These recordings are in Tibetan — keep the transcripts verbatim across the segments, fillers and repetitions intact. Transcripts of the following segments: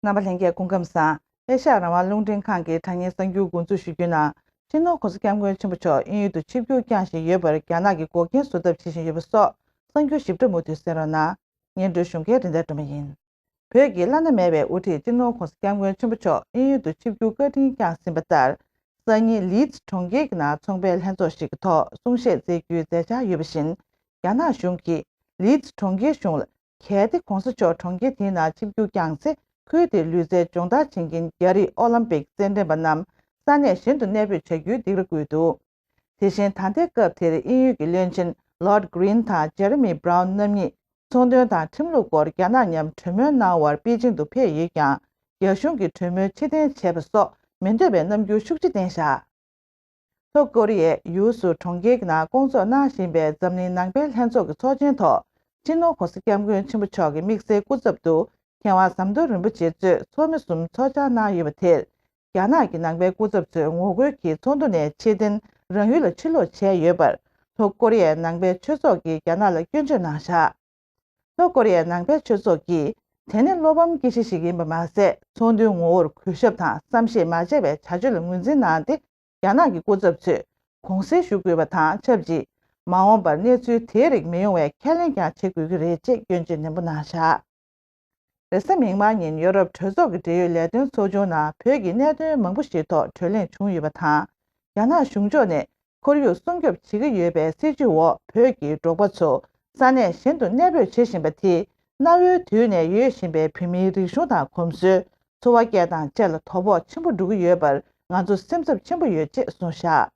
རྣམ་པ་ལྷན་རྒྱས་སྐུ་ཁམས་བཟང་། ཨེ་ཤ་ཡ་རང་དབང་རླུང་འཕྲིན་ཁང་གི་དྲ་བརྙན་གསར་འགྱུར་འགོ་འཛུགས་ཞུ་རྒྱུའི་ནང་། སྤྱི་ནོར་༸གོང་ས་༸སྐྱབས་མགོན་ཆེན་པོ་མཆོག་དབྱིན་ཡུལ་དུ་ཆིབས་བསྒྱུར་བསྐྱངས་བཞིན་ཡོད་པར་རྒྱ་ནག་གིས་འགོག་རྐྱེན་བཟོ་ཐབས་བྱེད་བཞིན་ཡོད་པ་སོགས་གསར་འགྱུར་ཞིབ་ཕྲ་མུ་མཐུད་གསན་རོགས་གནང་། སྙན་སྒྲོན་ཞུ་མཁན་རིན་ལྡན་སྒྲོལ་མ་ཡིན། བོད་ཀྱི་བླ་ན་མེད་པའི་དབུ་ཁྲིད་སྤྱི་ནོར་༸གོང་ས་༸སྐྱབས་མགོན་ཆེན་པོ་མཆོག་དབྱིན་ཡུལ་དུ་ཆིབས་བསྒྱུར་བཀའ་དྲིན་བསྐྱངས་ཟིན་པ་ལྟར། སང་ཉིན་ལིཌ་གྲོང་ཁྱེར་གྱི་ནང་ཚོང་པའི་ལྷན་ཚོགས་ཤིག་གི་ཐོག་གསུང་བཤད་སྩལ་རྒྱུའི་མཛད་འཆར་ཡོད་པ་བཞིན། རྒྱ་ནག་གཞུང་གིས་ལིཌ་གྲོང་ཁྱེར་གཞུང་ལ། གལ་ཏེ་༸གོང་ས་མཆོག་གྲོང་ཁྱེར་དེའི་ནང་ཆིབས་བསྒྱུར་བསྐྱངས་ཚེ། ཁུལ་དེའི་ལུས་རྩལ་སྦྱོང་བརྡར་བྱེད་མཁན་རྒྱ་རིགས་ཨོ་ལམ་པིག་རྩེད་འགྲན་པ་རྣམས་ས་གནས་གཞན་དུ་གནས་སྤོས་བྱ་རྒྱུའི་སྡིགས་ར་བསྐུལ་འདུག་དེ་བཞིན་ད་ལྟའི་སྐབས་དེར་དབྱིན་ཡུལ་གྱི་བློན་ཆེན་Lord Green དང་Jeremy Brown རྣམ་གཉིས་ཚོང་དོན་དང་ཁྲིམས་ལུགས་སྐོར་རྒྱ་ནག་མཉམ་གྲོས་མོལ་གནང་བར་པེ་ཅིང་དུ་ཕེབས་ཡོད་ཀྱང་། རྒྱ་གཞུང་གིས་གྲོས་མོལ་ཕྱིར་འཐེན་བྱས་པ་སོགས་མི་འདོད་པའི་རྣམ་འགྱུར་ཤུགས་ཆེ་བསྟན་བཞག་ལྷོ་ཀོ་རི་ཡའི་ཡུལ་སུ་གྲོང་ཁྱེར་གྱི་ནང་སྐོང་ཚོགས་གནང་བཞིན་པའི་འཛམ་གླིང་ནང་པའི་ལྷན་ཚོགས་ཀྱི་ཚོགས་ཆེན་ཐོག་སྤྱི་ནོར་༸གོང་ས་༸སྐྱབས་མགོན་ཆེན་པོ་མཆོག་གི་དམིགས་བསལ་སྐུ་ཚབ་ཏུ་མཁས་དབང་ཟམ་གདོང་རིན་པོ་ཆེ་གཙོས་ཚོགས་མི་གསུམ་ཚོགས་བཅར་གནང་ཡོད་པ་དེར། རྒྱ་ནག་གི་ནང་པའི་སྐུ་ཚབ་ཚོས་ངོ་རྒོལ་གྱིས་ཚོགས་འདུ་ནས་ཕྱིར་འཐེན་རང་ཡུལ་ལ་ཕྱིར་ལོག་བྱས་ཡོད་པར། ལྷོ་ཀོ་རི་ཡའི་ནང་པའི་ཆོས་ཚོགས་ཀྱིས་རྒྱ་ནག་ལ་སྐྱོན་བརྗོད་གནང་བཞག་ལྷོ་ཀོ་རི་ཡའི་ནང་པའི་ཆོས་ཚོགས་ཀྱིས། དེ་ནི་བློ་ཕམ་སྐྱེ་གཞི་ཞིག་ཡིན་པ་མ་ཟད། ཚོགས་འདུའི་ངོ་བོར་གུས་ཞབས་དང་བསམ་ཤེས་མ་བྱས་པའི་བྱ་སྤྱོད་ལ་ངོས་འཛིན་གནང་སྟེ། རྒྱ་ནག་གི་སྐུ་ཚབ་ཚོས་དགོངས་སེལ་ཞུ་དགོས་པ་དང་ཆབས་ཅིག་མ་འོངས་པར་གནས་ཚུལ་དེའི་རིགས་མི་ཡོང་བའི་ཁས་ལེན་ཀྱང་བྱེད་དགོས་ཀྱི་རེད་ཅེས་སྐྱོན་བརྗོད་ནན་པོ་གནང་བཞག་རེས་གཟའ་མིག་དམར་ཉིན་ཡོ་རོབ་གྲོས་ཚོགས་ཀྱི་འབྲེལ་ཡོད་ལས་དོན་ཚོགས་ཆུང་ནང་བོད་ཀྱི་གནད་དོན་མང་པོ་ཞིག་ཐོག་གྲོས་གླེང་བྱུང་ཡོད་པ་དང་། རྒྱ་ནག་གཞུང་ཕྱོགས་ནས་ཁོར་ཡུག་སྲུང་སྐྱོབ་བྱེད་ཀྱི་ཡོད་པའི་སྲིད་བྱུས་འོག་བོད་ཀྱི་འབྲོག་པ་ཚོ་ས་གནས་གཞན་དུ་གནས་སྤོས་བྱེད་བཞིན་པ་དེས་གནའ་བོའི་དུས་ནས་ཡོད་བཞིན་པའི་བོད་མིའི་རིག་གཞུང་དང་གོམས་སྲོལ། འཚོ་བ་སྐྱེལ་སྟངས་བཅས་ལ་དོ་ཕོག་ཆེན་པོ་འགྲོ་གི་ཡོད་པར་ང་ཚོ་སེམས་འཚབ་ཆེན་པོ་ཡོད་ཅེས་གསུངས་བཞག་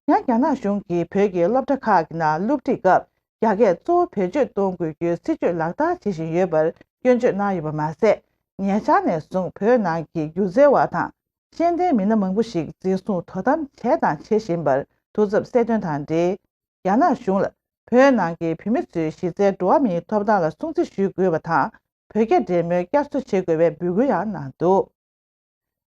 ཡང་རྒྱ་ནག་གཞུང་གིས་བོད་ཀྱི་སློབ་གྲྭ་ཁག་གི་ནང་སློབ་ཁྲིད་སྐབས་རྒྱ་སྐད་གཙོ་བོ་བེད་སྤྱོད་གཏོང་དགོས་རྒྱུའི་སྲིད་བྱུས་ལག་བསྟར་བྱེད་བཞིན་ཡོད་པར་སྐྱོན་བརྗོད་གནང་ཡོད་པ་མ་ཟད། ཉེ་ཆར་ནས་བཟུང་བོད་ནང་གི་སྒྱུ་རྩལ་བ་དང་ཤེས་ལྡན་མི་སྣ་མང་པོ་ཞིག་འཛིན་བཟུང་དོ་དམ་བྱས་དང་བྱེད་བཞིན་པར་ཐུགས་འཚབ་གསལ་སྟོན་དང་འབྲེལ། རྒྱ་ནག་གཞུང་ལ་བོད་ནང་གི་བོད་མི་ཚོའི་གཞི་རྩའི་འགྲོ་བ་མིའི་ཐོབ་ཐང་ལ་སྲུང་བརྩི་ཞུ་དགོས་པ་དང་། བོད་རྒྱ་འབྲེལ་མོལ་བསྐྱར་གསོ་བྱེད་དགོས་པའི་འབོད་སྐུལ་ཡང་གནང་འདུག་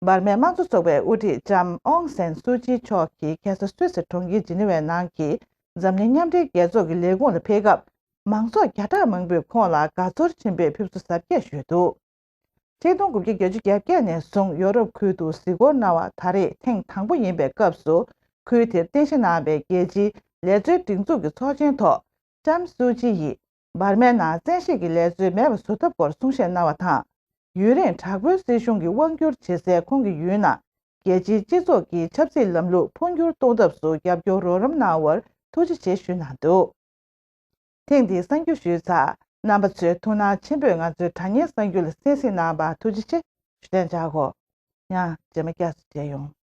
འབར་མའི་དམངས་གཙོ་ཚོགས་པའི་དབུ་ཁྲིད་ལྕམ་ཨོང་སན་སུའུ་ཅི་མཆོག་གིས་ཁ་སང་སུད་སི་གྲོང་ཁྱེར་ཇི་ནི་ཝའི་ནང་གི་འཛམ་གླིང་མཉམ་འབྲེལ་རྒྱལ་ཚོགས་ཀྱི་ལས་ཁུངས་ལ་ཕེབས་སྐབས། མང་ཚོགས་བརྒྱ་ཕྲག་མང་པོས་ཁོང་ལ་དགའ་ཚོར་ཆེན་པོས་ཕེབས་བསུ་གཟབ་རྒྱས་ཞུས་འདུག་ཆིག་སྟོང་དགུ་བརྒྱ་བརྒྱད་ཅུ་གྱ་བརྒྱད་ནས་བཟུང་ཡོ་རོབ་ཁུལ་དུ་གཟིགས་སྐོར་གནང་བ་ད་རེས་ཐེངས་དང་པོ་ཡིན་པའི་སྐབས་སུ། ཁུལ་དེར་རྟེན་གཞི་གནང་བའི་རྒྱལ་སྤྱིའི་ལས་བཟོའི་སྒྲིག་འཛུགས་ཀྱི་ཚོགས་ཆེན་ཐོག་ལྕམ་སུའུ་ཅི་ཡིས། འབར་མའི་ནང་བཙན་ཤེད་ཀྱི་ལས་རྩོལ་མེད་པ་བཟོ་ཐབས་སྐོར་གསུང་བཤད་གནང་བ་དང་། ཡུན་རིང་དྲག་པོའི་སྲིད་གཞུང་གིས་དབང་བསྒྱུར་བྱེད་སའི་ཁོང་གི་ཡུལ་ནང་རྒྱལ་སྤྱིའི་སྤྱི་ཚོགས་ཀྱི་ཆབ་སྲིད་ལམ་ལུགས་འཕོ་འགྱུར་གཏོང་ཐབས་སུ་རྒྱབ་སྐྱོར་རོགས་རམ་གནང་བར་ཐུགས་རྗེ་ཆེ་ཞུས་གནང་འདུག་ཐེངས་འདིའི་གསར་འགྱུར་ཞུས་ཚར། རྣམ་པ་ཚོས་ཐུགས་སྣང་ཆེན་པོས་ང་ཚོའི་དྲ་བརྙན་གསར་འགྱུར་ལ་གསན་གཟིགས་གནང་བར་ཐུགས་རྗེ་ཆེ་ཞུ་དན་བྱ་གོ། ཡང་རྗེས་མ་བསྐྱར་དུ་མཇལ་ཡོང་།